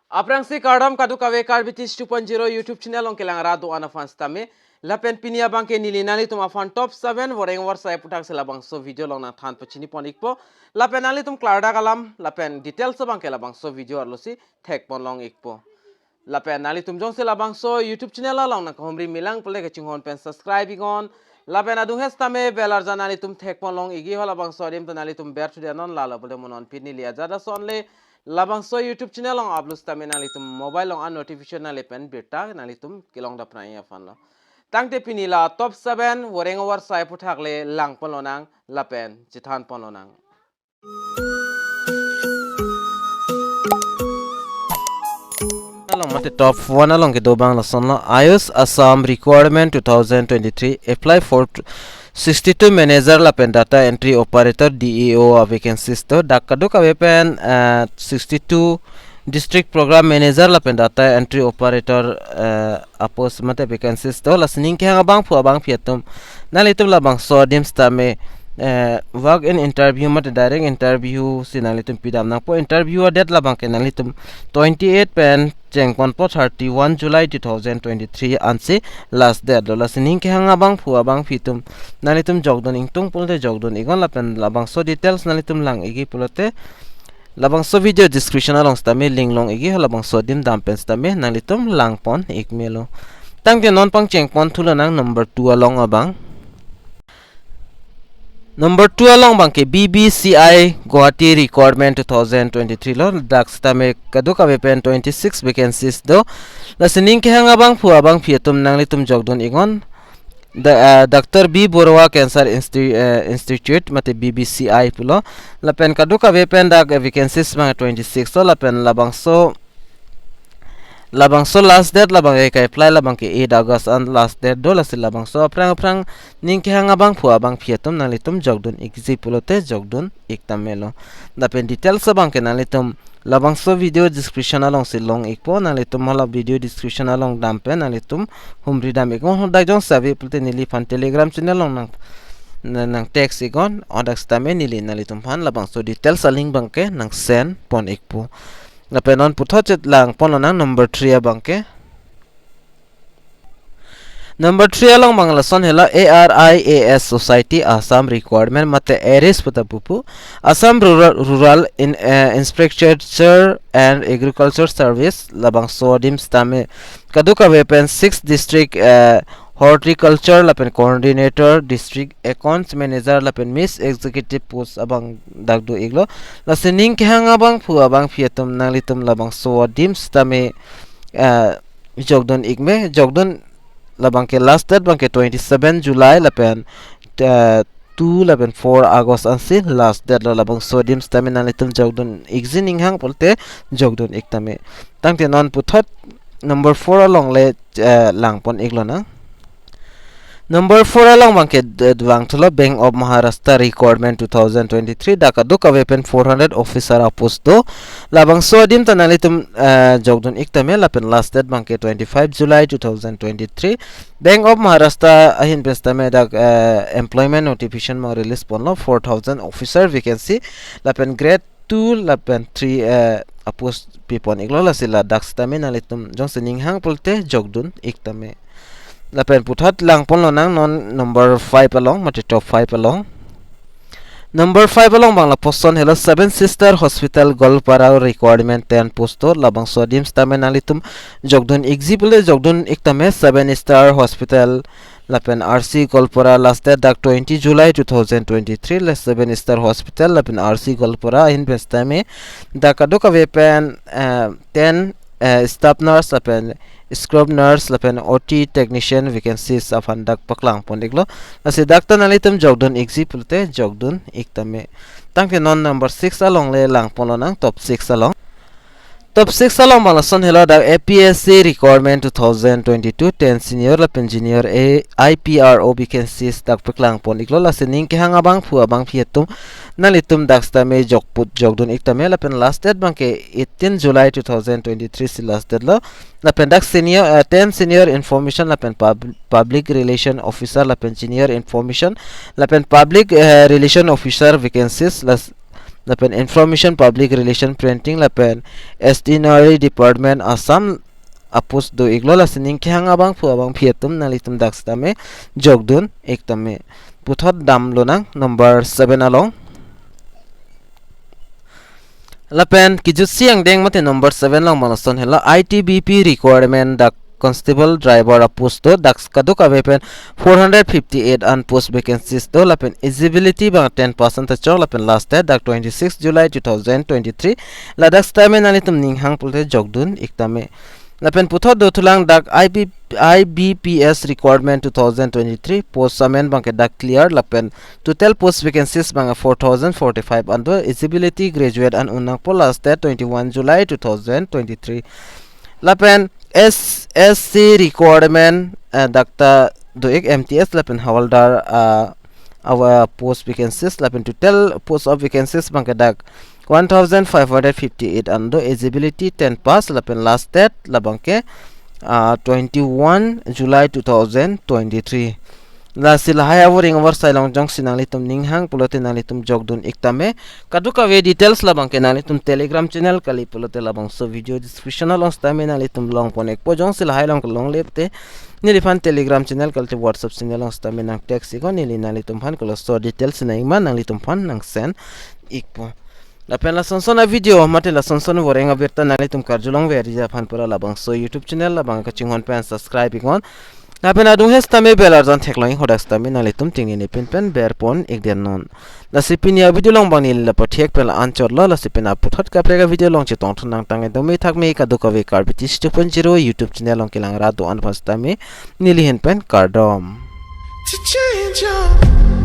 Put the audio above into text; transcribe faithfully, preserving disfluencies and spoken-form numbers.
Aphrangsi kardom kadokave Karbi Teach two point zero YouTube channel along kelang rat do-an aphan sitame. Lapen pini abangke neli nanglitum aphan top seven voreng vorsai aputhaksi labangso video along nangthan pachini pon ikpo. Lapen nanglitum klardak alam lapen details abangke labangso video arlosi thek pon long ikpo. Lapen nanglitum jongsi labangso YouTube channel along nangkahumri melang pule kachinghon pen subscribe iknon. Lapen adung hes tame bell arjan nanglitum thek pon long ikji ho, labangso adim ta nanglitum ber thude non, lalo pule mo non pini neli ajat asonle labangso YouTube channel along upload tame nanglitum mobile along an notification nangle pen birta nanglitum kelong dapnai aphan lo. Tangte pini la top seven voreng vorsai aputhak le lang pon lonang lapen chethan pon lonang. Along mate top one along kedo abang lason lo, Ayush Assam requirement two thousand twenty-three, apply for sixty-two manager lapen data entry operator D E O a vacancies do. Dak kadokave pen, eh, sixty-two district program manager lapen data entry operator, eh, a post mate vacancies do. Lasi ning kehang abangphu abangphi atum nanglitum labangso adim sitame, eh, walk in interview mate direct interview si nanglitum pidam nangpo. Interview a date labangke nanglitum twenty-eight pen cheng ponpo, thirty-one July two thousand twenty-three ansi last date lo. Lasi ning kehang abangphu abangphi atum nanglitum jokdun ingtung pulote jokdun iknon, lapen labangso details nanglitum lang ikji pulote labangso video description along sitame link long ikji ho, labangso adim dam pen sitame nanglitum lang pon ik melo. Tangte non pangcheng pon thu lonang number two along abang. Number two along abangke B B C I Guwahati requirement two thousand twenty-three lo. Dak sitame kadokave pen twenty-six vacancies do. Lasi ning kehang abangphu abangphi atum nanglitum jokdun iknon. Da-, eh, Doctor B Baruah Cancer Insti-, eh, Institute mate B B C I pulo. Lapen kadokave pen dak, eh, vacancies abang twenty-six lo, lapen labangso, labangso last date labangke ka-apply labangke eight August an last date do. Lasi labangso aphrang aphrang ning kehang abangphu abangphi atum nanglitum jokdun ikji pulote jokdun ik tame lo. Lapen details abangke nanglitum labangso video description alongsi long ikpo, nanglitum hala video description along dam pen nanglitum humri dam iknon. Hadak jongsi ave pulote neliphan Telegram channel along nang, nang, nang text iknon, hadak sitame neli nanglitum aphan labangso details a link abangke nang send pon ikpo. Lapen non puthot chit lang pon lonang number three abangke. Number three along abang lason helo, A R I A S Society Assam requirement mate ARIAS puta pupu, Assam Rural, Rural in, eh, Infrastructure and Agriculture Service, labangso adim sitame kadokave pen six district, eh, horticulture lapen coordinator, district accounts manager lapen Miss Executive post abang dak do iklo. Lasi ning kehang abangphu abangphi atum nanglitum labangso adim sitame, eh, jokdun ik me, jokdun labangke last date abangke twenty-seven July lapen, eh, two lapen four August ansi last date lo. Labangso adim sitame nanglitum jokdun ikji ning hang pulote jokdun ik tame. Tangte non puthot number four along le, eh, lang pon ik lonang. Number four along abangke d-, d-, vang thulo Bank of Maharashtra requirement two thousand twenty-three, dak kadokave pen four hundred officer a post do. Labangso adim ta nanglitum, eh, jokdun ik tame, lapen last date abangke twenty-five July two thousand twenty-three. Bank of Maharashtra ahin pen sitame dak, eh, employment notification abang release ponlo, four thousand officer vacancy lapen grade two lapen three, eh, a post pi pon iklo. Lasi ladak sitame nanglitum jongsi ning hang pulote jokdun ik tame. Lapen puthot lang pon lonang non number five along mate top five along. Number five along abang lapuson helo, Seven Sister Hospital Goalpara requirement ten post do. Labangso adim sitame nanglitum jokdun ikji pule jokdun ik tame. Seven Star Hospital lapen R C Goalpara, last date dak twenty July two thousand twenty-three, le Seven Star Hospital lapen R C Goalpara ahin pen sitame dak kadokave pen, eh, ten, eh, staff nurse lapen scrub nurse lapen O T technician vacancies aphan dak paklang pon iklo. Lasi dak ta nanglitum jokdun ikji pulote jokdun ik tame. Tangte non number six along le lang pon lonang, top six along. Top six along abang lason helo, dak A P S C requirement two thousand twenty-two, ten senior lapen junior A I P R O vacancies dak paklang pon iklo. Lasi ning kehang abangphu abangphi atum nanglitum dak sitame jokput jokdun ik tame. Lapen last date abangke eighteen July two thousand twenty-three si last date lo. Lapen dak senior, eh, ten senior information lapen pub-, public relation officer lapen junior information lapen public, eh, relation officer vacancies las-, lapen Information Public Relation Printing lapen Extraordinary Department Assam a-post do-iklo. Lasi ning kehang abangphu abangphi atum nanglitum dak sitame jokdun-ik tame. Puthot damlonang number seven along. Lapen kejutsi angdeng mate number seven along bang lason helo, I T B P requirement dak constable driver a-post do, dak kadokave pen four hundred fifty-eight an post vacancies do, lapen eligibility bang ten percent ta chok, lapen last date dak twenty-six July two thousand twenty-three. Ladak sitame nanglitum ning hang pulote jokdun-ik tame. Lapen puthot dothulang dak I B, I B P S requirement two thousand twenty-three post amen bangke dak clear, lapen total post vacancies bang four thousand forty-five an do, eligibility graduate an un nangpo, last date twenty-one July two thousand twenty-three. Lapen S S C requirement, eh, dak ta do-ik M T S lapen Havaldar, ah, a-post vacancies, lapen total post of vacancies bangke dak one thousand five hundred fifty-eight an do, eligibility ten pass, lapen last date labangke, ah, twenty-one July two thousand twenty-three. Lasi lahai avoreng avarsai along jongsi nanglitum ning hang pulote nanglitum jokdun-ik tame. Kadokave details labangke nanglitum Telegram channel kali pulote labangso video description along sitame nanglitum longpon-ikpo, jongsi lahai along kelongle te neliphan Telegram channel kalite WhatsApp channel along sitame nang text-iknon, neli nanglitumphan koloso details nangma nanglitumphan nang send-ikpo. Lapen lasonson a-video mate lasonson avoreng abirta nanglitum karjulongverji aphan pura labangso YouTube channel labang kachinghon pen subscribe-iknon. Lapen adung he sitame bell arjan theklong-ik, hadak sitame nanglitum tingnini pin pen berpon-ikdetnon. Lasi pini a-video along bang neli la pathek pen la-anchotlo, lasi pini aputhot kaprek a-video along chetongthu nangtang, edo me thak me, kadokave Karbi Tish two point zero YouTube channel along kelang ra do-an aphan sitame neli ahin pen kardom. To change up.